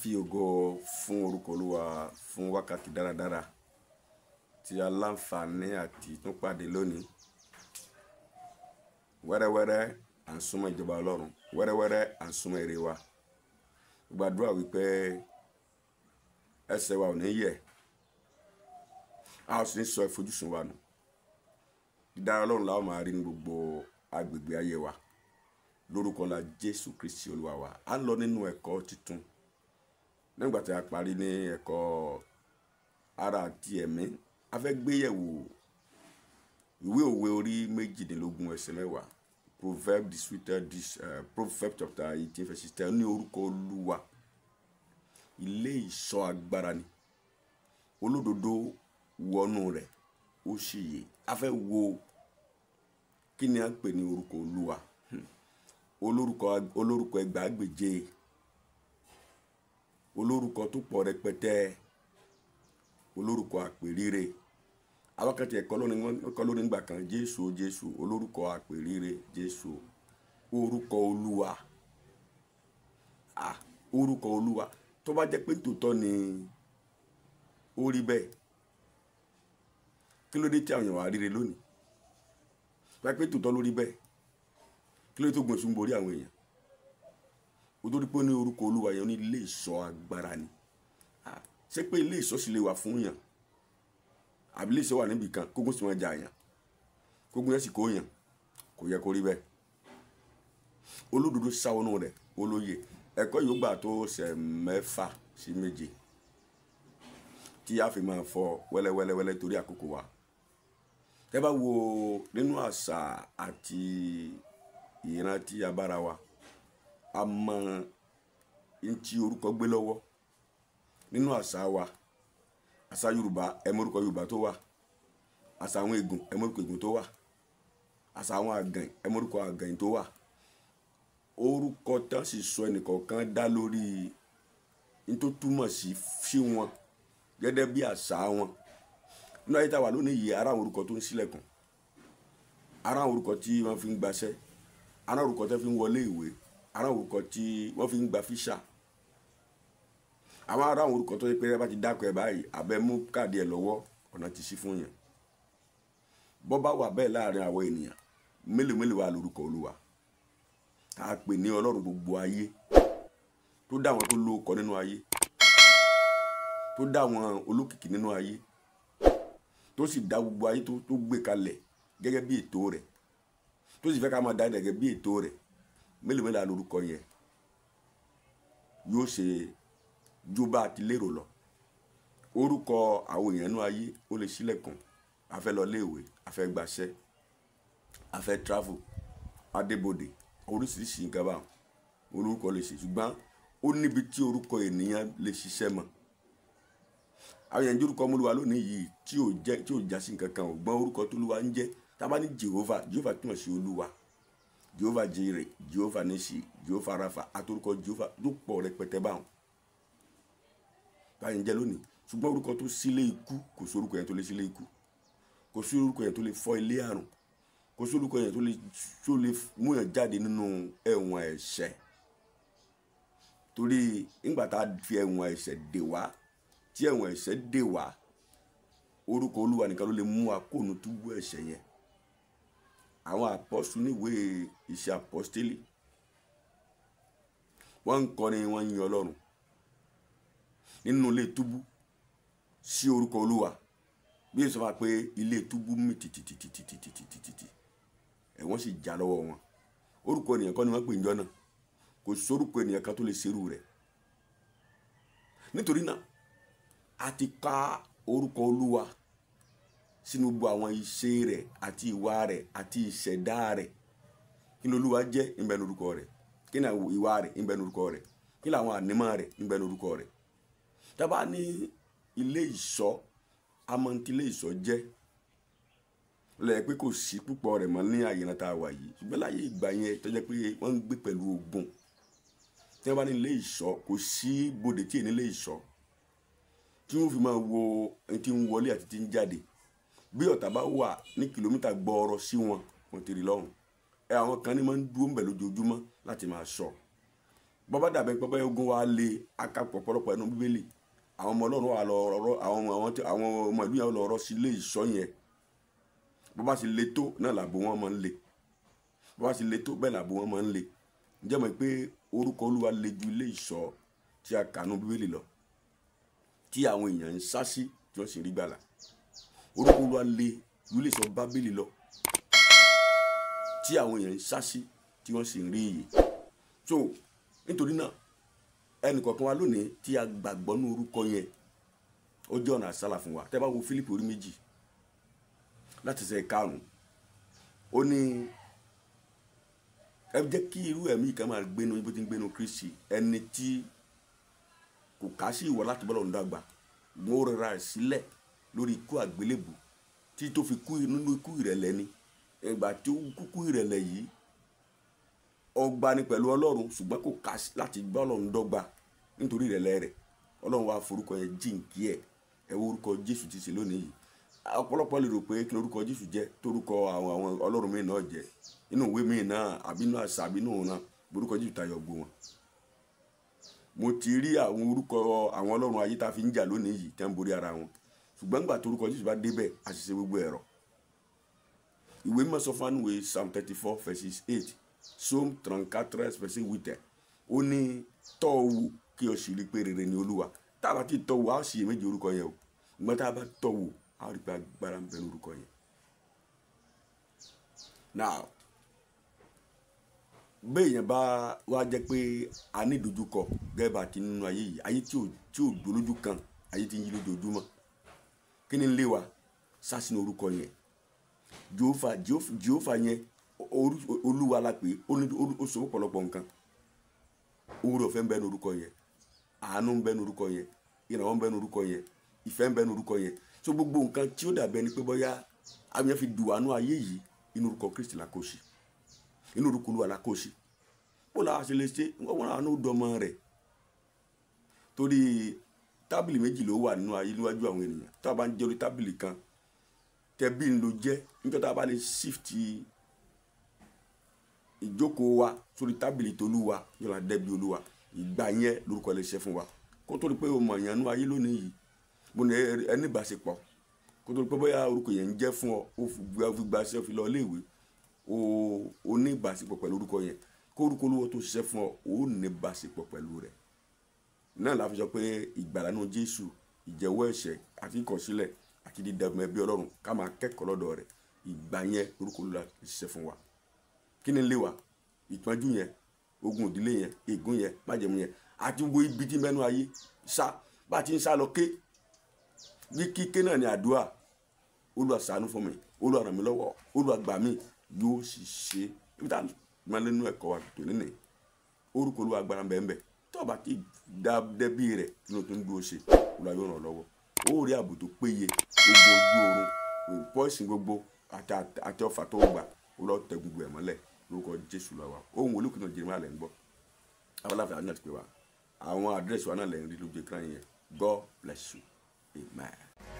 Fi ògo fún orúkọ Olúwa fún wákàtí dáradára tí a láǹfààní àti tún pàdé lónìí. Wẹ́rẹ́wẹ́rẹ́ à ń súnmọ́ ìjọba Ọlọ́run, wẹ́rẹ́wẹ́rẹ́ à ń súnmọ́ èrè wa. Gbàdúrà wípé ẹsẹ̀ wa ò ní yẹ̀, a ò sì ní sọ ìfojúsùn wa nù. Dídára Ọlọ́run la ó máa rí ní gbogbo agbègbè ayé wa. Lórúkọ ńlá Jésù Kristi Olúwa wa. A ń lọ nínú ẹ̀kọ́ tuntun. Nígbà tí a parí ní ẹ̀kọ́ ara àti ẹ̀mí, a fẹ́ gbé yẹ̀wò ìwé òwe orí 18 ẹsẹ̀ 10. Proverb Proverb chapter 18 verse 10 ní orúkọ Olúwa ilé ìṣọ́ agbára ni, olódodo wọnú rẹ̀ ó sì yè. A fẹ́ wo kí ni a ń pè ní orúkọ Olúwa. Olórúkọ ẹgbàágbèje, olórúkọ tó pọ̀ rẹpẹtẹ, olórúkọ àpèrire. Àwọn kan tí ẹ̀kọ́ lónìí, wọ́n kọ́ lónìí nígbà kan, Jésù o Jésù, olórúkọ àpèrire Jésù, orúkọ Olúwa. Orúkọ Olúwa. Tó bá jẹ́ pé tòótọ́ ni ó rí bẹ́ẹ̀, kí ló dé tí àwọn èèyàn wá ríre lónìí? Tó bá jẹ́ pé tòótọ́ ló rí bẹ́ẹ̀, kí ló dé tó gun èṣù ń borí àwọn èèyàn? Ó tó rí pé ní orúkọ Olúwa yẹn ní ilé ìṣọ́ agbára ni. Ṣé pé ilé ìṣọ́ sì lè wà fún yàn? Àbí ilé ìṣọ́ wà níbì kan, kógun sì máa jà yàn, kógun yẹn sì kó yàn? Kò yẹ kó rí bẹ́ẹ̀. Olódodo sá wọnú rẹ̀, olóye. Ẹ̀kọ́ yóò gbà tó ọ̀sẹ̀ 6 sí 7 tí a fi máa fọ wẹ́lẹ́wẹ́lẹ́wẹ́lẹ́ torí àkókò wa. Tẹ́ bá wo nínú àṣà àti ìran tí a bára wa, a mọ n tí orúkọ gbé lọ́wọ́. Nínú àṣà wa, àṣà Yorùbá, ẹ mọ orúkọ Yorùbá tó wà. Àṣà àwọn Ègùn, ẹ mọ orúkọ Ègùn tó wà. Àṣà àwọn Àgàn, ẹ mọ orúkọ Àgàn tó wà. Orúkọ tán sì sọ ẹnìkọ̀ọ̀kan dá lórí n tó túmọ̀ sí wọn gẹ́gẹ́ bí àṣà wọn. Nínú ayé tá a wà lónìí yìí, ara àwọn orúkọ tó ń ṣílẹ̀kùn, ara àwọn orúkọ tí wọ́n fi ń gbaṣẹ́, ara àwọn orúkọ tí wọ́n fi ń wọlé ìwé, ara àwọn orúkọ tí wọ́n fi ń gba fíṣà. Àwọn ará àwọn orúkọ tó yẹ pé bá ti dákọ̀ ẹ̀ báyìí, abẹ́ mú káàdì ẹ̀ lọ́wọ́, ọ̀nà ti ṣí fún yàn. Bọ́ bá wà bẹ́ẹ̀ láàrin àwọn ènìyàn, mélòó mélòó wà lórúkọ Olúwa tá a pè ní Ọlọ́run gbogbo ayé, tó dá àwọn tó lóko nínú ayé, tó dá àwọn olókìkí nínú ayé, tó sì dá gbogbo ayé tó gbé kalẹ̀ gẹ́gẹ́ bí ètò rẹ̀, tó sì fẹ́ ká máa dá gẹ́gẹ́ bí ètò rẹ̀. Mélòó mélòó wà lórúkọ yẹn yóò ṣe ju bá a ti lérò lọ. Orúkọ àwọn èèyàn nínú ayé ó lè ṣílẹ̀kùn. A fẹ́ lọ léèwé, a fẹ́ gbaṣẹ́, a fẹ́ travel, adébodè, oríṣiríṣi nǹkan báwọn orúkọ lè ṣe. Ṣùgbọ́n ó níbi tí orúkọ ènìyàn lè ṣiṣẹ́ mọ́. Àwọn èèyàn ń jẹ́ orúkọ Olúwa lónìí yìí tí ò jẹ́, tí ò já sí nǹkan kan ò gbọ́n orúkọ tó Olúwa ń jẹ́. Tá a bá ní Jehovah, Jehovah túmọ̀ sí Olúwa. Jehovah Jireh, Jehovah Nissi, Jehovah Rapha, àti orúkọ Jehovah tó pọ̀ rẹpẹtẹ báwọn. Báyìí ń jẹ́ lónìí. Ṣùgbọ́n orúkọ tó sílé ikú, kò sí orúkọ yẹn tó lè sílé ikú. Kò sí orúkọ yẹn tó lè fọ́ ilé àrùn. Kò sí orúkọ yẹn tó lè mú yàn jáde nínú ẹ̀wọ̀n ẹ̀ṣẹ̀. Torí nígbà tá a fi ẹ̀wọ̀n ẹ̀ṣẹ̀ dè wá, tí ẹ̀wọ̀n ẹ̀ṣẹ̀ dè wá, orúkọ Olúwa nìkan ló lè mú wa kó nu túbú ẹ̀ṣẹ̀ yẹn. Àwọn àpọ́sù níwèé iṣẹ́ àpọ́stélì, wọ́n ń kọrin, wọ́n ń yin Ọlọ́run nínú ilé túbú sí orúkọ Olúwa. Bí èso máa pé ilé túbú mì tìtìtìtìtìtìtìtì, ẹ̀wọ̀n sì já lọ́wọ́ wọn. Orúkọ ènìyàn kọ́ ni wọ́n pè ń jọ́ náà. Kò sí orúkọ ènìyàn kan tó lè ṣerú rẹ̀. Nítorí náà, a ti ka orúkọ Olúwa sínú gbogbo àwọn iṣẹ́ rẹ̀ àti ìwà rẹ̀ àti ìṣẹ̀dá rẹ̀. Kí ni Olúwa jẹ́? Ń bẹ ní orúkọ rẹ̀. Kí ni ìwà rẹ̀? Ń bẹ ní orúkọ rẹ̀. Kí ni àwọn ànímọ́ rẹ̀? Ń bẹ ní orúkọ rẹ̀. Tá bá ní ilé ìṣọ́, a mọ ohun tí ilé ìṣọ́ jẹ́. Lẹ́yìn pé kò sí púpọ̀ rẹ̀ mọ́ ní àyè náà tá a wà yìí. Ṣùgbọ́n láyé ìgbà yẹn tó jẹ́ pé wọ́n ń gbé pẹ̀lú ogun. Tí wọ́n bá ní ilé ìṣọ́, kò sí ibodè tí èní ilé ìṣọ́ tí wọ́n fi máa wo ẹni tí ń wọlé àti tí ń jáde. Bí ọ̀tá bá wà ní kìlómítà gbọọrọ sí wọn, wọ́n ti rí lọ́hùn. Àwọn kan ní máa ń dúró ńbẹ̀ lójoojúmọ́ láti máa ṣọ́. Bọ́bá dàbẹ́ pé bọ́yá ogun wa le akapọ̀ ọ̀pọ̀lọpọ̀ ẹnu Bíbélì, àwọn ọmọ Ọlọ́run wà lọ rọ, àwọn ọmọ ìlú yẹn lọ rọ sí ilé ìṣọ́ yẹn. Bọ́bá sì le tó náà làbò wọn máa ń le, bọ́bá sì le tó bẹ́ẹ̀ làbò wọn máa ń le. Ǹjẹ́ mọ̀ pé orúkọ Olúwa le ju ilé ìṣọ́ tí a kà nú Bíbélì lọ, tí àwọn èèyàn ń sá sí tí wọ́n sì rí gbàlà. Orúkọ Olúwa le ju ilé ìṣọ́ Bábélì lọ, tí àwọn èèyàn ń sá sí tí wọ́n sì rí iyì. So nítorí náà ẹnì kọ̀ọ̀kan wa lónìí tí a gbàgbọ́ ní orúkọ yẹn, ó jẹ́ ọ̀nà àsálà fún wa. Tẹ́ bá wo Fílípì orí 2 láti ẹsẹ̀ 5, ó ní ẹ jẹ́ kí irú ẹ̀mí kan máa gbénu bó ti ń gbénu Kristi, ẹni tí kò ká sí ìwọ láti bọ́lọ̀ ń dàgbà, wọ́n rẹra ẹ̀ sílẹ̀ lórí ikú àgbélébù tí tó fi kú nínú ikú ìrẹ̀lẹ̀ ni. Ìgbà tí ó kúkú ìrẹ̀lẹ̀ yìí, ọgbà ni pẹ̀lú Ọlọ́run, ṣùgbọ́n kò ká láti bá Ọlọ́run dọ́gba nítorí ìrẹ̀lẹ̀ rẹ̀. Ọlọ́run wá forúkọ yẹn jíǹkí ẹ̀. Ẹ wo orúkọ Jésù ti ṣe lónìí yìí. Ọ̀pọ̀lọpọ̀ lè rò pé kí ni orúkọ Jésù jẹ́, torúkọ àwọn Ọlọ́run míì náà jẹ́ inú ìwé míì náà àbí inú àṣà àbí inú òun náà, orúkọ Jésù tayọ gbó wọn. Mo ti rí àwọn orúkọ àwọn Ọlọ́run ayé tá a fi ń jà lónìí yìí tẹ́ ń borí ara wọn, ṣùgbọ́n nígbà tó orúkọ Jésù bá débẹ̀, àṣìṣe gbogbo ẹ̀rọ. Ìwé mímọ́ sọ fún wa Psalm 34 verses 8, Psalm 34 verse 8, ó ní tọ́ ọ wò kí o sì rí pé rere ni Olúwa. Tá a bá ti tọ́ wò, a ó sì iyèméjì orúkọ yẹn o. Ṣùgbọ́n tá a bá tọ́ wò, a ó rí pé agbára ń bẹ ní orúkọ yẹn. Now, béèyàn bá wá jẹ́ pé a ní ìdojúkọ gẹ́gẹ́ bá ti nínú ayé yìí, ayé tí ò dolójú kan, ayé tí ń yí lójoojúmọ́, kí ni ń lé wa sá sínú orúkọ yẹn? Jèhófà yẹn, Olúwa la pè é, ó sọ ọ̀pọ̀lọpọ̀ nǹkan. Oore ọ̀fẹ́ ń bẹ ní orúkọ yẹn, àánú ń bẹ ní orúkọ yẹn, ìrànwọ́ ń bẹ ní orúkọ yẹn, ìfẹ́ ń bẹ ní orúkọ yẹn. So gbogbo nǹkan tí ó dàbí ẹni pé bóyá àwọn yẹn fi dùn àánú ayé yìí, inú orúkọ Kristi la kó sí, inú orúkọ Olúwa la kó sí. Bó la ṣe lè ṣe wọ́n àánú dọmọ rẹ̀, torí tábìlì méjì ló wà nínú ayé níwájú àwọn ènìyàn. Tá a bá ń jẹ́ orí tábìlì kan, tẹ̀bí ń lo jẹ́, nítorí tá a bá lè shift ìjókòó wa sórí tábìlì tolúwa, yóò la dẹ́bi Olúwa. Ìgbà yẹn lórúkọ lè ṣe fún wa. Kó tó di pé o mọ̀ yẹn nú ayé lónìí yìí, mo ní ẹni ìbáṣepọ̀, kó tó di pé bóyá orúkọ yẹn ń jẹ́ fún ọ, ó fi gbaṣẹ́, ó fi lọ iléèwé, o ní ìbáṣepọ̀ pẹ̀lú orúkọ yẹn. Kó orúkọ Olúwa tó ṣiṣẹ́ fún ọ, o ní ìbáṣepọ̀ pẹ̀lú rẹ̀. Náà la fi sọ pé ìgbàlà nínú Jésù, ìjẹ́wọ́ ẹ̀ṣẹ̀ àti ìkọ̀sílẹ̀ àti dídàgbọ́n ẹbí Ọlọ́run, ká máa kẹ́kọ̀ọ́ lọ́dọ̀ rẹ̀. Ìgbà yẹn lórúkọ Olúwa ṣiṣẹ́ fún wa. Kí ni lé wa? Ìpọ́njú yẹn, ogun ìdílé yẹn, ègún yẹn, májẹ̀mú yẹn, àti gbogbo ibi tí mẹ́nu ayé sá bá ti ń sá lọ ké. Bí kíké náà ni àdúrà. Olúwa ṣàánú fún mi, Olúwa ràn mí lọ́wọ́, Olúwa gbà mí, yóò sì ṣe. Ibi tá a máa lé nínú ẹ̀kọ́ wa tó nínú orúkọ Olúwa agbára bẹ́ẹ̀. Tó o bá ti dá dẹ́bí rẹ̀ kí ló tún dúró ṣe, Olúwa yóò ràn ọ́ lọ́wọ́. Ó rí ààbò tó péye, ogun ojú oorun, pọ́ìsì gbogbo àti ọfà tó gbà, Olúwa tẹ gbogbo ẹ̀ mọ́lẹ̀ lórúkọ Jésù lọ́wọ́. Ohun olùkùnà Jeremiah lẹ́ ń gbọ́. Abáláfẹ́ àdúrà ti pè wá. Àwọn àdírẹ́sì wa náà lẹ́ ń rí lójú ekran yẹn. God bless you. Amen.